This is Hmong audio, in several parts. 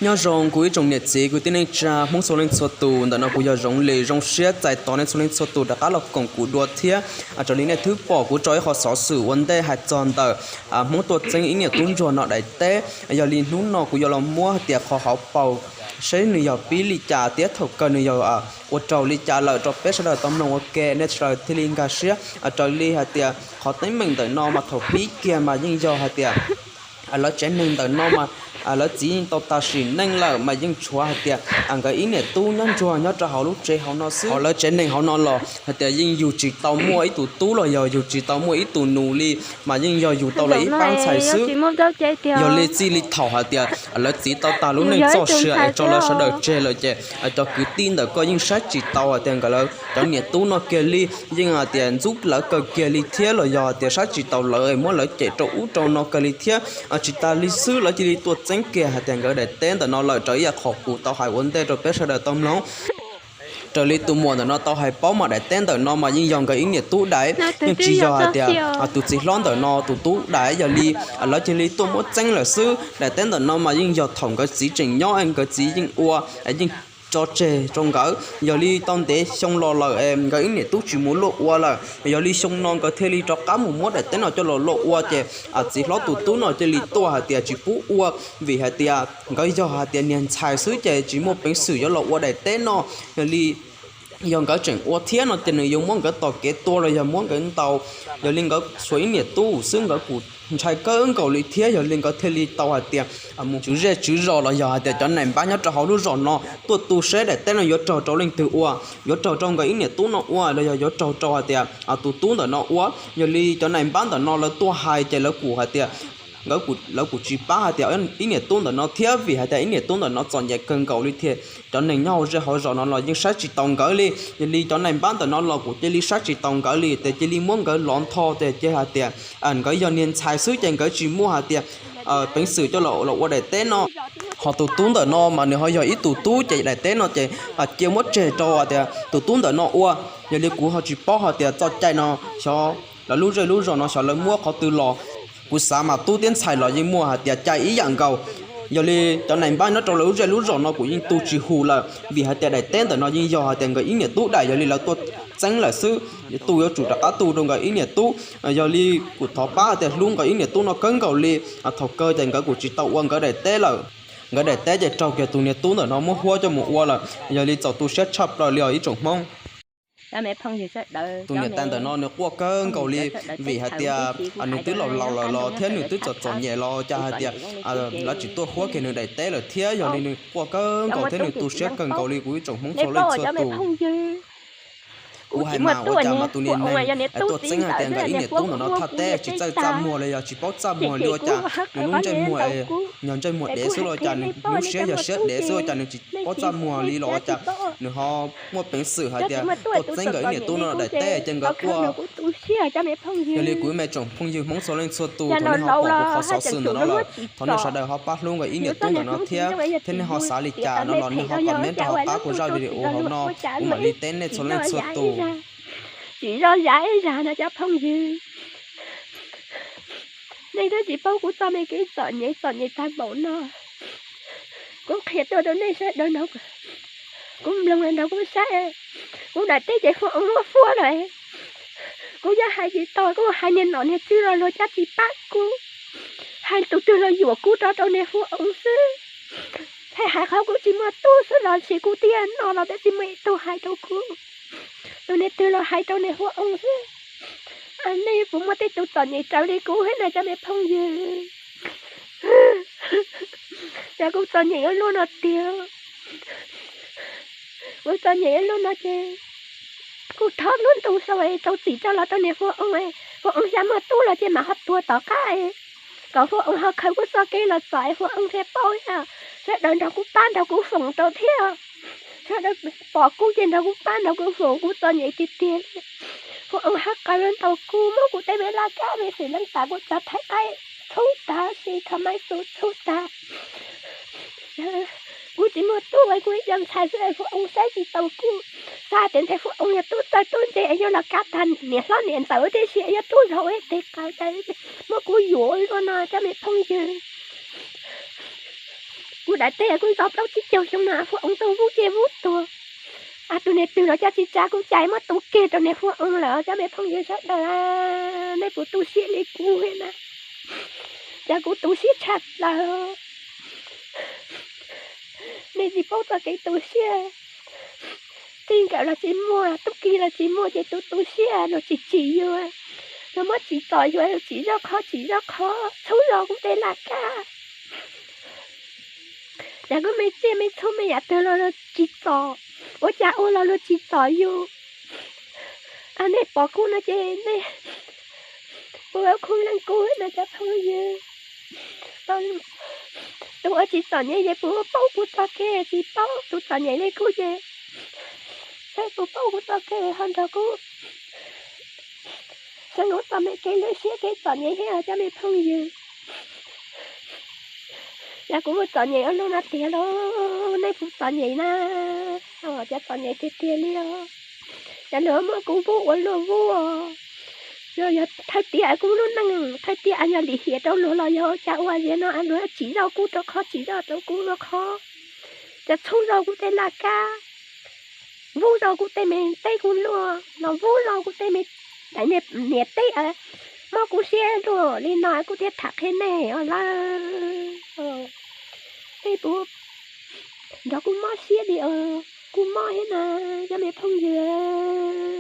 Nyob zoo kuv ib tsoom niam txiv kwv tij neej tsa Hmoob txhua leej txhua tus, ntawm no kuv yog Zoov Lis zoo siab txais tos nej txhua leej txhua tus rov qab los koom kuv dua thiab. Raws li nej twb pom kuv tso ib qho xov xwm ua ntej hais txog ntawm Hmoob tuaj txeeb ib niam tub ntsuag no daim teb. Yog li hnub no kuv yuav los muab hais tias qhov hauv paus seb nws yog pib li cas thiab thaum kawg nws yog ua raug li cas lawm rau peb sawv daws tau mloog ua ke, nej sawv daws thiaj li nkag siab. Raws li hais tias qhov teeb meem ntawm no mas thaum pib kiag mas yeej yog hais tias lawv tsev neeg ntawm no mas lawv txiv yeej tau tag sim neej lawm mas yeej tshuav hais tias nkawd ib niam tub nyob ntsuag nyob rau hauv lub tsev hauv no xwb. Hauv lawv tsev neeg hauv no los hais tias yeej yug tsis tau muaj ib tug tub los yog yug tsis tau muaj ib tug nus li, mas yeej yog yug tau lawv ib pab ntxhais xwb. Yog li txij li thaum hais tias lawv txiv tau tag lub neej txoj sia es tso lawv sawv daws tseg lawm ces cov kwv tij ntawm koj yeej saib tsis tau hais tias nkawd lawv cov niam tub no kiag li, yeej hais tias ntxub lawv kawg kiag li thiab los yog hais tias saib tsis taus lawv, muab lawv cem rau ub rau no kawg li thiab. Tsis tas li xwb lawv cia li tuaj txeeb kiag hais tias nkawd daim teb ntawm no lawm raws ib yam qhov kuv tau hais ua ntej rau peb sawv daws tau mloog. Raws li tus muam ntawm no tau hais paub mas daim teb ntawm no mas yeej yog nkawd ib niam tub daim, yeej tsis yog hais tias tus txiv hlob ntawm no tus tub daim. Yog li lawv cia li tuaj muab txeeb lawm xwb. Daim teb ntawm no mas yeej yog thaum nkawd txiv tseem nyob, nkawd txiv yeej ua, yeej tso tseg rau nkawd. Yog li tau ntev xyoo los lawm nkawd ib niam tub tsis mus luaj ua lawm, yog li xyoo no nkawd thiaj li rov qab mus muab daim teb no coj los luaj ua ces txiv hlob tus tub no cia li tuaj hais tias tsis pub ua, vim hais tias nkawd yog hais tias niag ntxhais xwb ces tsis muaj peev xwm yuav los ua daim teb no. Yog li yog nkawd tseem ua thiab no ces nws yuav muab nkawd tos kev tua los yog muab nkawd ntaus. Yog li nkawd tshuav ib niam tub xwb nkawd kuj ntshai kawg nkaus li thiab, yog li nkawd thiaj li tau hais tias mus tswv zej tswv zos los yog hais tias cov nais npab nyob rau hauv lub zos no tuaj tu seb daim teb no yuav raug rau leej twg ua, yuav raug rau nkawd ib niam tub no ua los yog yuav raug rau hais tias tus tub ntawm no ua. Yog li cov nais npab ntawm no lawv tuaj hais ces lawv kuj hais tias lawv kuj tsis pab hais tias ib niam tub ntawm no thiab, vim hais tias ib niam tub ntawm no txom nyem kawg nkaus li thiab. Cov neeg nyob hauv zej hauv zos no los yeej saib tsis taus nkawd li. Yog li cov nais npab ntawm no los kuj cia li saib tsis taus nkawd li, ces cia li muab nkawd lov ntho ces cia hais tias nkawd yog niag ntxhais xwb ces nkawd tsis muaj hais tias peev xwm coj los ua daim teb no. Ho tus tub ntawm no mas nws ho yog ib tug tub ces daim teb no ces cia muab tseg rau hais tias tus tub ntawm no ua. Yog li kuv ho tsis paub hais tias txoj cai no xyov lawv lub zej lub zos no xyov lawv muab qhov twg los. Kuv xav mas tub thiab ntxhais los yeej muaj hais tias cai ib yam nkaus. Yog li cov nais npab nyob rau lawv lub zej lub zos no kuj yeej tu tsis hum lawm, vim hais tias daim teb ntawm no yeej yog hais tias nkawd ib niam tub daim, yog li lawv tuaj txeeb lawm xwb. Tu yuav tsum rov qab tu rau nkawd ib niam tub. Yog li kuv thov pab hais tias hlub nkawd ib niam tub no kawg nkaus li, thaum kawg ces nkawd kuj tsis tau ua nkawd daim teb lawm. Nkawd daim teb ces raug kiag tus niag tub ntawm no muab huab coj mus ua lawm. Yog li txaus tu siab tshaj plaws li os ib tsoom Hmoob. Tus niam tais ntawm no nws quaj kawg nkaus li, vim hais tias nws twb laus laus lawm los thiab nws twb txom txom nyem los cas hais tias lawv tsis tuaj huab kiag nws daim teb lawm thiab. Yog li nws quaj kawg nkaus thiab nws tu siab kawg nkaus li kuv ib tsoom Hmoob txhua leej txhua tus. Kuv hais mas ua cas mas tus niag neeg tuaj txeeb hais tias nkawd ib niam tub ntawm no thaj teb tsis txawj txaj muag los yog tsis paub txaj muag li ua cas nws lub ntsej muag, yog ntsej muag dev xwb los cas nws lub siab yog siab dev xwb ua cas nws tsis paub txaj muag li los ua cas nws ho muaj peev xwm hais tias tuaj txeeb nkawd ib niam tub no daim teb ces nkawd quaj. Yog li kuv ib me tsoom phooj ywg Hmoob txhua leej txhua tus, thaum nej ho pom kuv qhov xov xwm ntawm no lawm, thov nej sawv daws ho pab hlub nkawd ib niam tub ntawm no thiab, thiab nej ho xav li cas no los nej ho comment rau hauv qab kuv zaj video hauv no, kuv mam li teb nej txhua leej txhua tus. Tsis zog zam ib zag no cov phooj ywg, nej twb tsis paub kuv txoj me kev txom nyem txom nyem tag npaum no. Kuv qhia tuaj rau nej sawv daws nrog kuv mloog nrog kuv saib. Kuv daim teb ces Fuab Oob muab huab lawm. Kuv yog hais tsis tau, kuv hais niag nom niag tswv los luag cab tsis pab kuv, hais tus twg los yuam kuv rov rau niag Fuab Oob xwb. Hais hais qhov kuv tsis muaj tub xwb los sis kuv twb yog noj los twb tsis muaj ib tug hais rau kuv. Tus niag twg los hais rau niag Fuab Oob xwb. Nej puas muaj tej tus txom nyem raws li kuv thiab na cov me phooj ywg? Yog kuv txom nyem ib lub no tiag, kuv txom nyem ib lub no ces kuv thov lub ntuj xaus rau txim tso los rau niag Fuab Oob. Fuab Oob xyov muaj tub los ces mam ho tuag tom qab, kom Fuab Oob ho khaws kuv txoj kev los txom es Fuab Oob thiaj paub thiab. Sawv daws nrog kuv pab nrog kuv foom rau thiab. Sawv daws pom kuv ces nrog kuv pab nrog kuv foom, kuv txom nyem tiag tiag li. Fuab Oob hab qau los ntaus kuv, muab kuv tej me laj kab me xwm leej tas, kuv cov thaiv qaib txhub tag, si kho maib xu txhub tag. Kuv tsis muaj tub, kuv ib co ntxhais xwb, Fuab Oob saib tsis taus kuv. Xav tias ntshe Fuab Oob yog tub txawj tub ntse es yuav los kab tag niam hlob niam ntxawm tib si, yog tub zog ua ib teg qaws tas muab kuv yuam ua luaj no cov me phooj ywg. Kuv daim teb kuj ntxov plaub tsib caug xyoo no, Fuab Oo tau vub ces vub tuag. Tus niam twg los coj tsis tsa kuv cais muab tu kiag rau niam Fuab Oo lawm cov me phooj ywg sawv daws. Nej puas tu siab li kuv na? Cas kuv tu siab tshaj plaws. Nej tsis paub txoj kev tu siab. Txij nkawm los tsis muaj, tub ki los tsis muaj ces tus tu siab luag tsis tsim yuav, luag muab tsim txom yuav, tsim zoj qhov tsim zoj qhov, txhub zog kuv tej laj kab. Cas kuv me tsiaj me txhu me yam twg los luag tsis txom, ua cas ua los luag tsis txom yus. Nej pom kuv no ces nej puas ua khub leej kuv no cov phooj ywg? Tus uas tsis txom nyem ces puas paub kuv txoj kev? Tsis paub. Tus txom nyem li kuv ces saib puas paub kuv txoj kev ho nrog kuv xeeb kuv txoj me kev lwj siab kev txom nyem thiab cov me phooj ywg. Yog kuv mus txom nyem ua luaj no tiag los nej puas txom nyem na? Cov txom nyem tiag tiag li os. Cov luag muab kuv vub ua luaj vub, yog thawj tiam kuv lub neej thawj tiam yog lim hiam rau luag los yog ua cas ua ziag no luag tsim zog kuv rau qhov, tsim zog rau kuv rau qhov. Cov txhub zog kuv tej laj kab, vub zog kuv tej me teb kuv luaj, los vub zog kuv tej me niam teb, mob kuv siab luaj li no kuv thiaj tham qhia nej os lawm. Nej puas nrog kuv mob siab li os? Kuv mob thiab na cov me phooj ywg.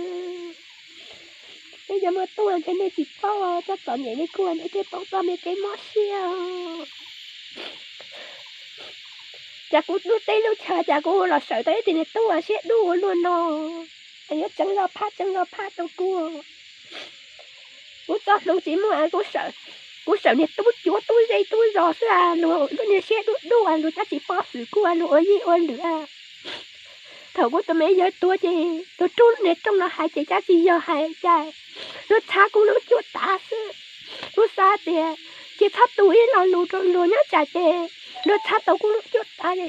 Nej cov muaj tub ces nej tsis paub, cov txom nyem li kuv nej thiaj paub txoj me kev mob siab. Cas kuv lub teb lub chaw cas kuv los sawv tau ib tug niag tub siab dub ua luaj no, yuav tseev zog phab tseev zog phab rau kuv. Kuv txoj hmoo tsis muaj, kuv sawm niag tub cuav tub zeb tub zos xwb, luag lub niag siab dub dub, luag cov tsis pov hwm kuv, luag ua yij ua lwm. Thaum kuv tus me yawg tuag ces tus rub niag rooj no hais ces cov tsis yog hais cas, luag txhab kuv lub cuab tav xwb. Kuv xav tias cia txhob tu ib lo lus rau luag nyob tsam ces luag txhab tau kuv lub cuab tav li.